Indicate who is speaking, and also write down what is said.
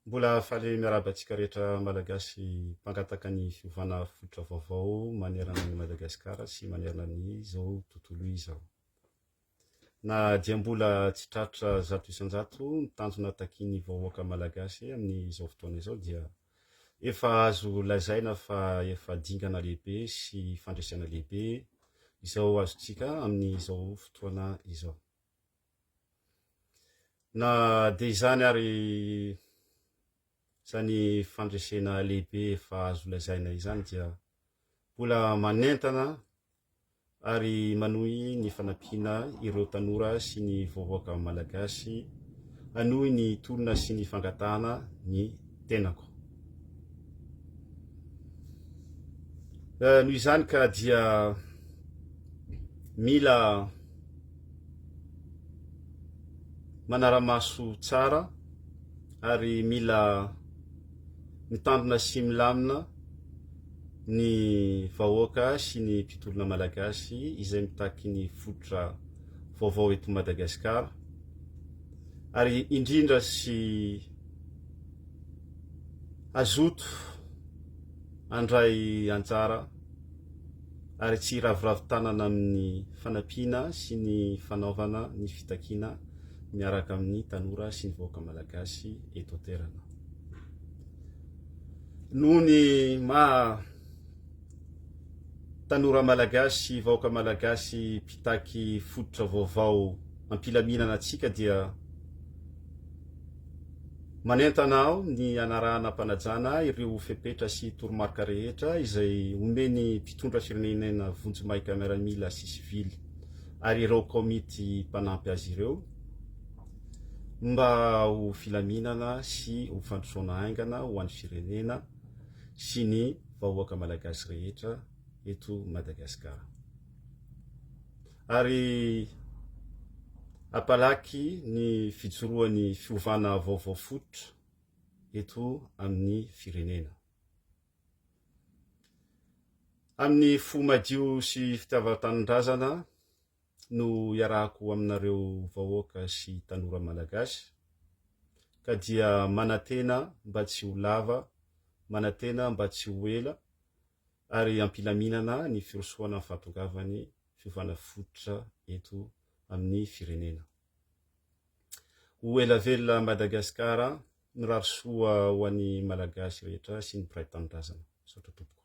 Speaker 1: Mbola faly miarahaba antsika rehetra Malagasy mpangataka ny fiovana fototra vaovao manerana an'i Madagasikara sy manerana ny izao tontolo izao. Na dia mbola tsy tratra 100% ny tanjona takian'ny vahoaka Malagasy amin'izao fotoana izao dia efa azo lazaina fa efa dingana lehibe sy fandresena lehibe izao azontsika amin'izao fotoana izao. Na dia izany ary izany fandresena lehibe efa azo lazaina izany dia mbola manentana ary manohy ny fanampiana ireo tanora sy ny vahoaka malagasy hanohy ny tolona sy ny fangatahana ny tenako. Noho izany ka dia mila manara-maso tsara ary mila mitandrina sy milamina ny vahoaka sy ny mpitolona malagasy izay mitaky ny fototra vaovao eto Madagasikara ary indrindra sy hazoto handray anjara ary tsy hiraviravy tanana amin'ny fanampiana sy ny fanaovana ny fitakiana miaraka amin'ny tanora sy ny vahoaka malagasy eto an-toerana. Noho ny maha tanora malagasy sy vahoaka malagasy mpitaky fototra vaovao am-pilaminana antsika dia Manentana aho ny hanarahana am-panajana ireo fepetra sy toromarika rehetra izay omen'ny mpitondra firenena vonjimaika miaramila sy sivily ary ireo kaomity mpanampy azy ireo mba ho filaminana sy ho fandrosoana haingana ho an'ny firenena sy ny vahoaka malagasy rehetra eto Madagasikara. Ary hampalaky ny fijoroan'ny fiovana vaovao fototra eto amin'ny firenena. Amin'ny fo madio sy fitiavan-tanindrazana no iarahako aminareo vahoaka sy tanora malagasy ka dia manantena mba tsy ho lava, manantena mba tsy ho ela ary am-pilaminana ny firosoana amin'ny fahatongavan'ny fiovana fototra eto amin'ny firenena. Ho ela velona Madagasikara, mirary soa ho an'ny Malagasy rehetra sy ny mpiray tanindrazana. Misaotra tompoko.